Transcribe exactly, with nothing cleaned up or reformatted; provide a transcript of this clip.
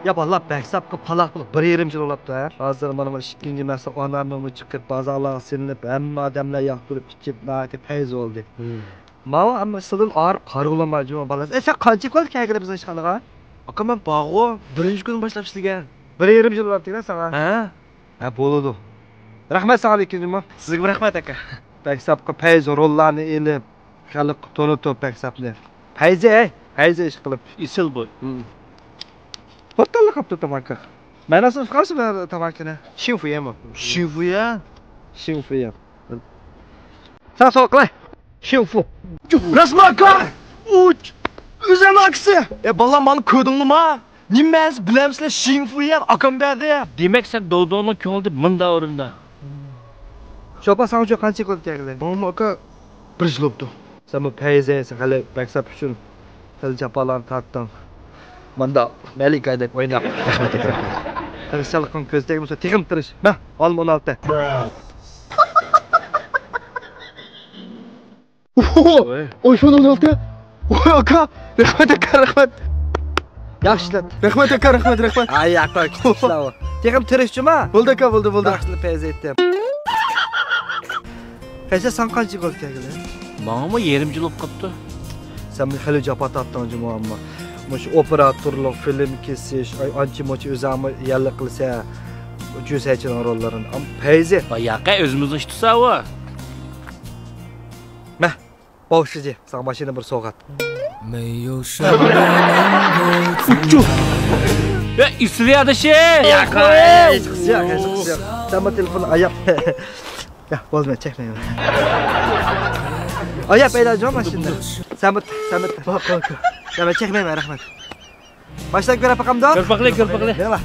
يا بالىلار، بەكساپقا پالاق بولۇپ بىر يېرىم يىل بولاپتۇ ھە. ھازىر مانا بۇ ئىككىنچى مەھسۇل ئانارنىڭمۇ چىقىپ، بازارلارغا سېلىنىپ، ھەممە ئادەملەر ياقتۇرۇپ ئىچىپ، ناھايىتى پەيزى بولدى. ماۋۇ ئەمما سىلىدىن ئايرىپ قارىغۇلىما جۇمۇ بالىسى. ئە، سەن قانچە كۈن كەلگىلى بىزنىڭ ئىشخانىغا؟ ئاكا، مەن بارغۇ، بىرىنچى كۈنى باشلاپ ئىشلىگەن. بىر يېرىم يىل بولاپتۇ ساڭا. ھە؟ ھە، بولىدۇ. رەھمەت ساڭا لېكىن جۇمۇ. سىزگىمۇ رەھمەت ئاكا. بەكساپقا پەيزى روللارنى ئېلىپ، خەلققە تونۇتۇپ بەكساپنى. پەيزى، ھەي، پەيزى ئىش قىلىپ. ئېسىل بوي. باتتاللا قاپتۇ تاماكا. مەناسىنى ئۇقامسىز بۇ تاماكىنى؟ شىنفۇيەنمۇ؟ شىنفۇيەن؟ شىنفۇيەن. ساڭا سوئال قىلاي. شىنفۇ. رەسمىي ئاكا! ئۇچ! ئۆزەن ئاكىسى! ئە، بالام، مانا كۆردۈڭلىما؟ نېمە مەنىسى بىلەمسىلەر؟ شىنفۇيەن ئاكام بەردى. دېمەك، سەن دودوننىڭ كۆڭلىدە مۇندا ئورۇندا. شوپا، ساڭا ئۈچۈن قانچە يىل بولدى كەلگىلى؟ ماڭىمۇ ئاكا، بىر يىل بوپتۇ. سەن بۇ پەيزى، سەن خېلى بەكساپ ئۈچۈن خېلى جاپالارنى تارتتىڭ. ماندا مەلىكەدەك ئويناپ. رەھمەت، رەھمەت. تىرىشچانلىقىڭ كۆز تەگمىسە، تېخىمۇ تىرىش. مە، ئالما ئون ئالتە. ۋوي. ئايفون ئون ئالتە. ۋوي، ئاكا. رەھمەت، ئاكا، رەھمەت. ياخشى ئىشلەت. رەھمەت، ئاكا، رەھمەت، رەھمەت. ئاي، ئاكا، كۈچلۈك ئىشلەۋۇ. تېخىم تىرىشچىما؟ بولدى، ئاكا، بولدى، بولدى. بەختلىك پەيزى ئېيتتىم. پەيزى، ساڭا قانچە يىل بولدى كەلگىلى؟ ماڭىمۇ يېرىم يىل بولۇپ قاپتۇ. سەن خېلى جاپا تارتتىڭ جۇمۇ ئەمما. مۇشۇ ئوپېراتورلۇق، فىلىم كېسىش، ئاي، ئانچە مۇنچە ئۆزۈڭمۇ يەرلىك قىلسا، جۈسەيچىنىڭ روللىرىنى. ئەم، پەيزى. ۋاي ياقەي، ئۆزىمىزنىڭ ئىشى تۇرسا ئۇ. مە، باۋشىجى، ساڭا ماشىنا بىر سوۋغات. يا، ئېسىل يادىشى! ياقەي، ھېچقىسى يوق، ھېچقىسى يوق. سەن بۇ تېلېفوننى ئاياپ. يا، بولدى، مەن چەكمەيمەن. ئاياپ ئەيلەنجىڭ ماشىنىنى. سەن بۇ، سەن بۇ. يا، مەن چەكمەيمەن، رەھمەت. باشلاپ كۆرۈپ باقامدۇ؟ كۆرۈپ باقىلى، كۆرۈپ باقىلى. يالا.